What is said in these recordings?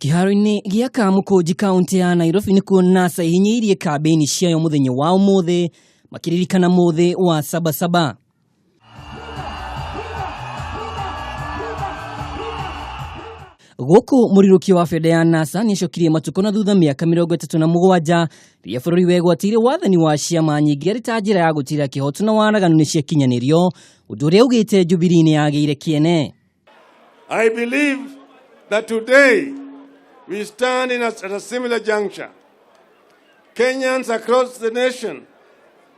Kĩharo-inĩ gĩa Kamũkũnji kaũntĩ ya Nairobi nĩkuo NASA ihinyĩirie kambĩini ciayo mũthenya wa ũmũthĩ makĩririkana mũthĩ wa Sabasaba. Gũkũ mũrirũkia wa bendera ya NASA nĩacokirie matukũ na thutha mĩaka 37 rĩrĩa bũrũri wegwatĩire wathani wa ciama nyingĩ arĩ ta njĩra ya gũtigĩrĩra kĩhoto na waraganu nĩciakinyanĩrio, ũndũ ũrĩa augĩte Jubilee nĩyagĩire kĩene. I believe that today we stand at a similar juncture. Kenyans across the nation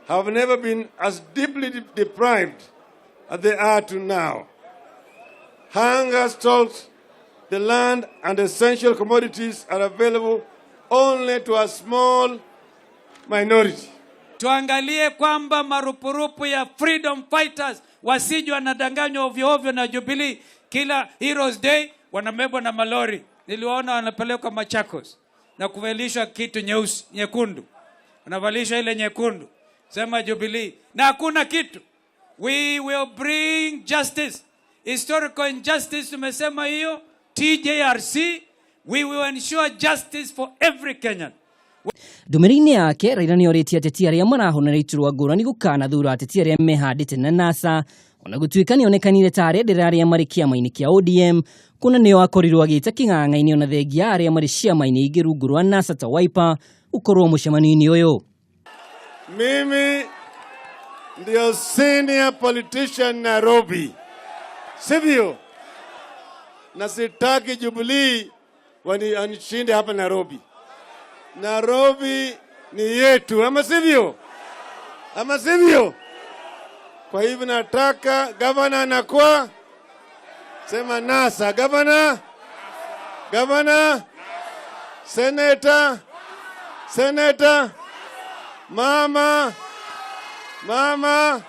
have never been as deeply deprived as they are to now. Hunger stalks the land and essential commodities are available only to a small minority. Tuangalie kwamba marupurupu ya freedom fighters wasije wanadanganywa ovyo ovyo na Jubilee. Kila Heroes Day wanabebwa na malori. Niliwaona wanapelekwa Machakos na kuvalishwa kitu nyeusi nyekundu, wanavalishwa ile nyekundu, sema Jubilee, na hakuna kitu. We will bring justice, historical injustice, tumesema hiyo TJRC. We will ensure justice for every Kenyan. Ndũmĩrĩri-inĩ yake Raila nĩorĩtie ateti arĩa marahũnĩra iturwa ngũrani gũkanathura ateti arĩa mehandĩte na NASA ona gũtuĩka nĩonekanire ta arendera arĩa marĩ kĩama-inĩ kĩa ODM kuna nĩo akorirwo agĩta kĩng'ang'a-inĩ ona thengia arĩa marĩ ciama-inĩ ingĩ rungu rwa NASA ta Wiper gũkorwo mũcemanio-inĩ ũyũ. Mimi ndio senior politician Nairobi, sivyo? Na sitaki Jubilee wanishinde hapa Nairobi. Nairobi ni yetu, ama sivyo? Ama sivyo? Kwa hivyo nataka gavana anakuwa sema NASA, gavana, gavana, seneta, seneta, mama, mama.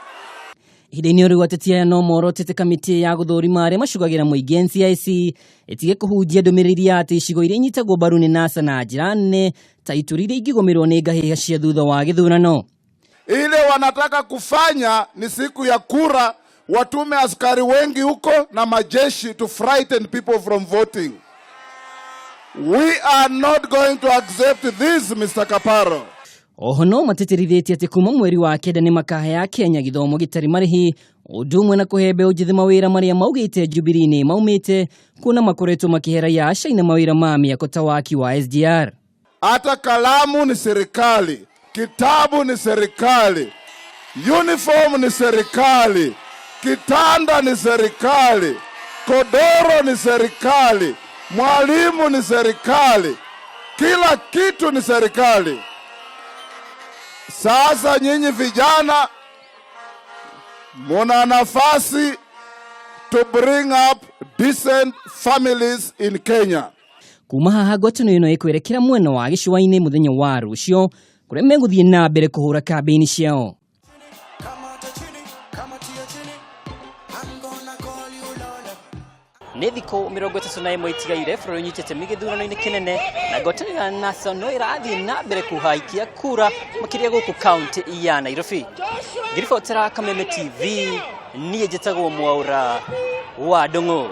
Ihinda-inĩ o rĩu ateti aya no morotete kamĩtĩ ya gũthũrima arĩa macugagĩra mũingĩ NCIC ĩtige kũhunjia ndũmĩrĩri ya atĩ icigo iria inyitagwo mbaru nĩ NASA na njĩra nene ta ituri iria ingĩgũmĩrwo nĩ ngahĩha cia thutha wa gĩthurano. Ile wanataka kufanya ni siku ya kura, watume askari wengi huko na majeshi to frighten people from voting. We are not going to accept this, Mr. Kaparo. Oho no matĩtĩrithĩtie atĩ kuma mweri wa kenda nĩ makahe Akenya gĩthomo gĩtarĩ marĩhi ũndũ ũmwe na kũhe mbeũ njĩthĩ mawĩra marĩa maugĩte Jubilee nĩ maumĩte kuona makoretwo makĩhe raia a China mawĩra ma mĩako ta waki wa SGR. Hata kalamu ni serikali, kitabu ni serikali, uniform ni serikali, kitanda ni serikali, godoro ni serikali, mwalimu ni serikali, kila kitu ni serikali. Sasa nyinyi vijana muna nafasi to bring up decent families in Kenya. Kuma haha ngwatanĩro ĩno ĩkwerekera mwena wa gĩcũa-inĩ mũthenya wa rũciũ kũrĩa megũthiĩ na mbere kũhũra kambĩini ciao. Kamata chini, kamatia chini. I'm gonna call you Lola. Nĩ thikũ 31 itigaire bũrũri ũnyitĩte gĩthurano-inĩ kĩnene na ngwatanĩro ya NASA no ĩrathiĩ na mbere kũhaikia kura makĩria gũkũ kaũntĩ ya Nairobi. Ngĩribotera Kameme TV, niĩ njĩtagwo Mwaũra wa Ndung'u.